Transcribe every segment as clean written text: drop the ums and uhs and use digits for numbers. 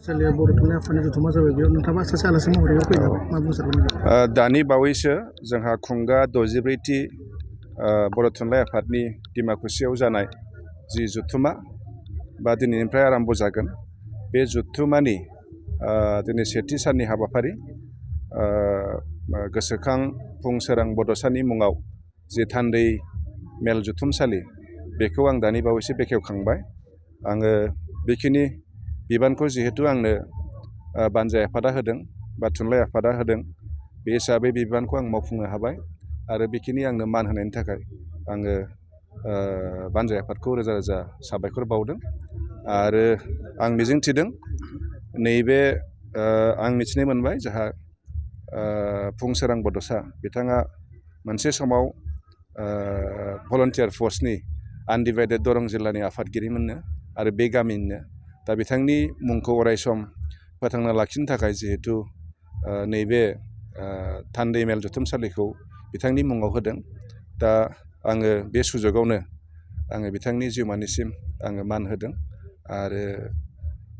फरायसालिया बर' थुनलाइ आफादनि जथुमा जाबाय बेयाव नोंथाङा सासे आलासि महरै फैनो मा बुंनो सानगोन? दानि बावैसो जोंहा खुंगा 63थि बर' थुनलाइ आफादनि डिमाकुसियाव जानाय जि जथुमा बा दिनैनिफ्राय आराम्भ जागोन बे जथुमानि दिनै सेथि साननि हाबाफारि गोसोखां फुं सोरां बड'सानि मुङाव जि थान्दै मेल जथुमसालि बेखौ आं दानि बावैसो बेखेवखांबाय। आङो बेखिनि बिबानखौ जिहेतु आंनो बानजाय आफादा होदों बा थुनलाइ आफादा होदों बे हिसाबै बिबानखौ आं मावफुंनो हाबाय आरो बेखिनि आंनो मान होनायनि थाखाय आङो बानजाय आफादखौ रोजा रोजा साबायखर बावदों आरो आं मिजिंथिदों नैबे आं मिथिनो मोनबाय जोंहा फुं सोरां बड'सा बिथाङा मोनसे समाव भलन्टियार फर्सनि आनडिभाइडेड दरं जिल्लानि आफादगिरिमोननो आरो बे गामिनिनो दा बिथांनि मुंखौ अरायसम फोथांना लाखिनो थाखाय जिहेतु नैबे थान्दै मेल जथुमसालिखौ बिथांनि मुङाव होदों दा आङो बे सुजुगावनो आङो बिथांनि जिउमानिसिम आङो मान होदों आरो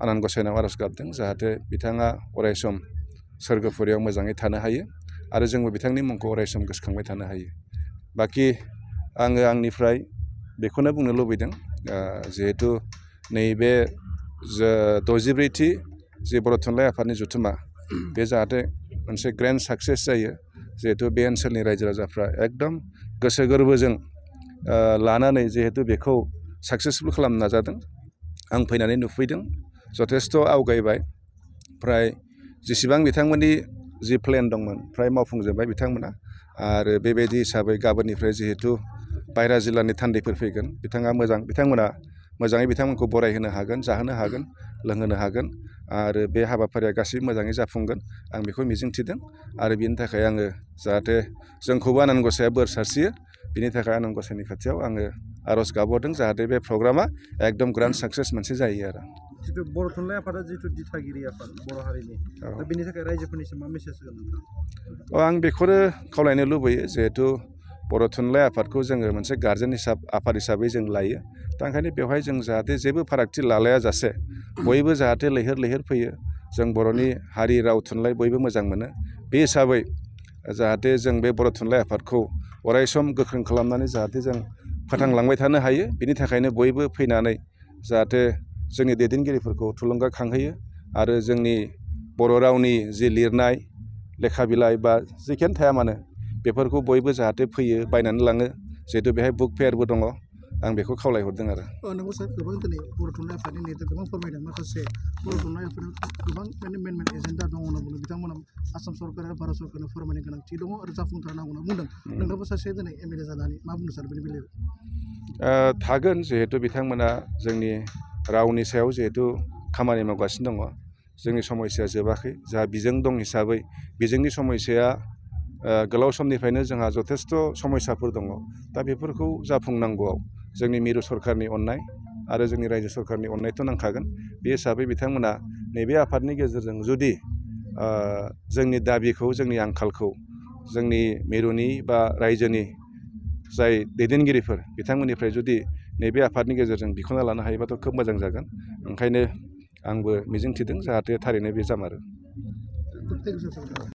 आनान गसाइनाव आर'ज गाबदों जाहाथे बिथाङा अरायसम सोरगोफुरियाव मोजाङै थानो हायो आरो जोंबो बिथांनि मुंखौ अरायसम गोसोखांबाय थानो हायो। बाखि आङो आंनिफ्राय बेखौनो बुंनो लुबैदों जिहेतु नैबे 64थि जि बर' थुनलाइ आफादनि जथुमा बे जाहाथे मोनसे ग्रेन्ड साक्सेस जायो जिहेतु बे ओनसोलनि रायजो राजाफ्रा एकदम गोसो गोरबोजों लानानै जिहेतु बेखौ साक्सेसफुल खालामनो नाजादों। आं फैनानै नुफैदों जथेस्थ' आवगायबाय फ्राय जेसेबां बिथांमोननि जि प्लेन दंमोन फ्राय मावफुंजोब्बाय बिथांमोना आरो बेबायदि हिसाबै गाबोननिफ्राय जिहेतु बायरा जिल्लानि थान्दैफोर फैगोन बिथांमोना मोजाङै बिथांमोनखौ बरायहोनो हागोन जाहोनो हागोन लोंहोनो हागोन आरो बे हाबाफारिया गासैबो मोजाङै जाफुंगोन आं बेखौ मिजिंथिदों आरो बिनि थाखाय आङो जाहाथे जोंखौबो आनान गसाइया बोर सारस्रियो बिनि थाखाय आनान गसाइनि खाथियाव आङो आर'ज गाबहरदों जाहाथे बे प्रग्रामा एकदम ग्रान्ड साक्सेस मोनसे जायो आरो जिथु बर' थुनलाइ आफादा जिथु दिथागिरि आफाद बर' हारिनि दा बेनि थाखाय रायजोफोरनिसिम मा मेसेज होगोन नोंथां? आं बेखौनो खावलायनो लुबैयो जिहेतु बर' थुनलाइ आफादखौ जोङो मोनसे गार्जेन आफाद हिसाबै जों लायो दा ओंखायनो बेवहाय जों जाहाथे जेबो फारागथि लालाया जासे बयबो जाहाथे लैहोर लैहोर फैयो जों बर'नि हारि राव थुनलाइ बयबो मोजां मोनो बे हिसाबै जाहाथे जों बे बर' थुनलाइ आफादखौ अरायसम गोख्रों खालामनानै जाहाथे जों फोथांलांबाय थानो हायो बिनि थाखायनो बयबो फैनानै जाहाथे जोंनि दैदेनगिरिफोरखौ थुलुंगाखांहोयो आरो जोंनि बर' रावनि जि लिरनाय लेखा बिलाइ बा जेखियानो थाया मानो बेफोरखौ बयबो जाहाथे फैयो बायनानै लाङो जिहेतु बेहाय बुक फेयारबो दङ आं बेखौ खावलायहरदों आरो नंगौ सार गोबां दिनै बर' थुनलाइ आफादनि नेता गोबां फोरमायदों माखासे बर' थुनलाइ आफादाव गोबां मेन एजेन्डा दङ होनना बुंदों बिथांमोना आसाम सरकार आरो भारत सरकारनो फोरमायनो गोनांथि दङ आरो जाफुंथारनांगौ होनना बुंदों नोंथांबो सासे दिनै एमएलए जानानै मा बुंनो सानो बेनि बेलायाव? थागोन जिहेतु बिथांमोना जोंनि रावनि सायाव जिहेतु खामानि मावगासिनो दङ जोंनि समस्याया जोबाखै जोंहा बिजों दं हिसाबै बिजोंनि समस्याया गोलाव समनिफ्रायनो जोंहा जथेस्थ' समस्याफोर दङ दा बेफोरखौ जाफुंनांगौआव जोंनि मिरु सरकारनि अननाय आरो जोंनि रायजो सरकारनि अननायथ' नांखागोन बे हिसाबै बिथांमोना नैबे आफादनि गेजेरजों जुदि जोंनि दाबिखौ जोंनि आंखालखौ जोंनि मिरुनि बा रायजोनि जाय दैदेनगिरिफोर बिथांमोननिफ्राय जुदि नैबे आफादनि गेजेरजों बिख'ना लानो हायोबाथ' खोब मोजां जागोन ओंखायनो आंबो मिजिंथिदों जाहाथे थारैनो बे जामारो।